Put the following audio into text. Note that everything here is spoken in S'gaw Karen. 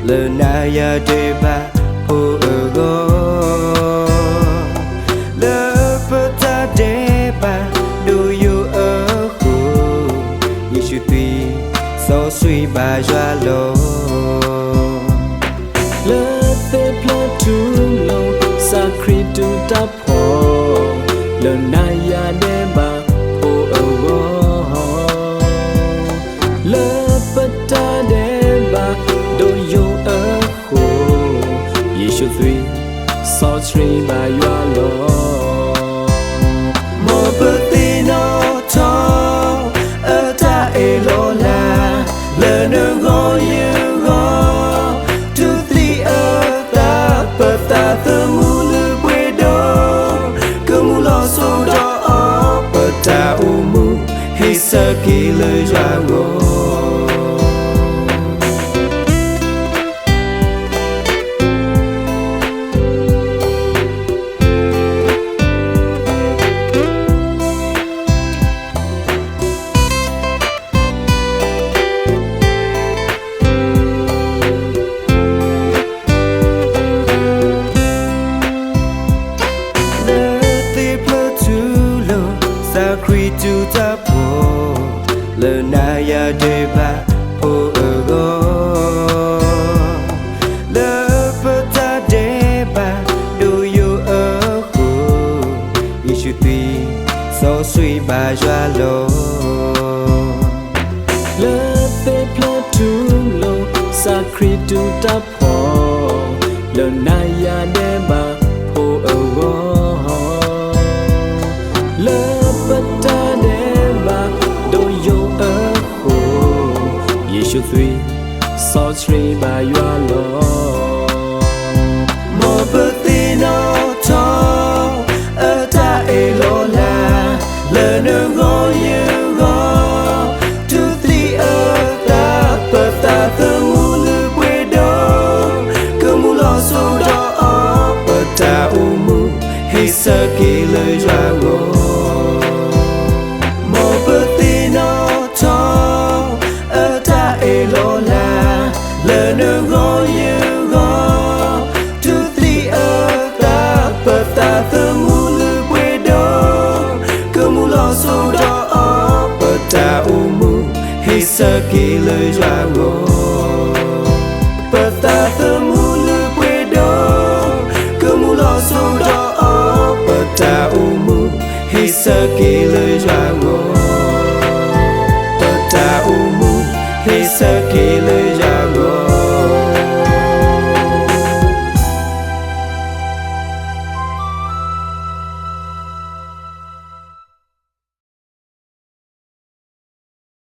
လၢနၤယၤဒဲးဘးဖိအဂီၢ်, လၢပတၢ်ဒဲးဘးဒိၣ်ယိာ်အဃိ, ယ့ၣ်ၡူးသွံၣ်စီဆှံဘၣ်ယွၤလီၤ. လၢသ့ၣ်ဖျၢၣ်ထူလိာ် သးခရံာ်တူၢ်တၢ်ဖှီၣ်, လၢနၤယၤဒဲးဘးဖိအဂီၢ်, လၢပတၢ်ဒဲးဘးဒိၣ်ယိာ်အဃိ, ယ့ၣ်ၡူးသွံၣ်စီဆှံဘၣ်ယွၤလီၤ. မ်ပသ့ၣ်နီၣ်ထီၣ် အတၢ်အၢၣ်လီၤလၢ် လၢနဂီၢ်ယဂီၢ်, တူၢ်သံအသး ပသးသမူလုၢ်ပှ့ၤဒိၣ်, ကမူလီၤစိၤဒီးအီၤ ပတၢ်အိၣ်မူ ဟ့ၣ်ဆၢက့ၤလၢယွၤအဂီၢ်. လၢသ့ၣ်ဖျၢၣ်ထူလိာ် သးခရံာ်တူၢ်တၢ်ဖှီၣ်, လၢနၤယၤဒဲးဘးဖိအဂီၢ်, လၢပတၢ်ဒဲးဘးဒိၣ်ယိာ်အဃိ, ယ့ၣ်ၡူးသွံၣ်စီဆှံဘၣ်ယွၤလီၤ. လၢသ့ၣ်ဖျၢၣ်ထူလိာ် သးခရံာ်တူၢ်တၢ်ဖှီၣ်, လၢနၤယၤဒဲးဘးဖိအဂီၢ်, လၢပတၢ်ဒဲးဘးဒိၣ်ယိာ်အဃိ, ယ့ၣ်ၡူးသွံၣ်စီဆှံဘၣ်ယွၤလီၤ. မ်ပသ့ၣ်နီၣ်ထီၣ် အတၢ်အၢၣ်လီၤလၢ် လၢနဂီၢ်ယဂီၢ်, တူၢ်သံအသး ပသးသမူလုၢ်ပှ့ၤဒိၣ်, ကမူလီၤစိၤဒီးအီၤ ပတၢ်အိၣ်မူ ဟ့ၣ်ဆၢက့ၤလၢယွၤအဂီၢ်. မ်ပသ့ၣ်နီၣ်ထီၣ် အတၢ်အၢၣ်လီၤလၢ် လၢနဂီၢ်ယဂီၢ်, တူၢ်သံအသး ပသးသမူလုၢ်ပှ့ၤဒိၣ်, ကမူလီၤစိၤဒီးအီၤ ပတၢ်အိၣ်မူ ဟ့ၣ်ဆၢက့ၤလၢယွၤအဂီၢ်. ပသးသမူလုၢ်ပှ့ၤဒိၣ်, ကမူလီၤစိၤဒီးအီၤ ပတၢ်အိၣ်မူ ဟ့ၣ်ဆၢက့ၤလၢယွၤအဂီၢ်.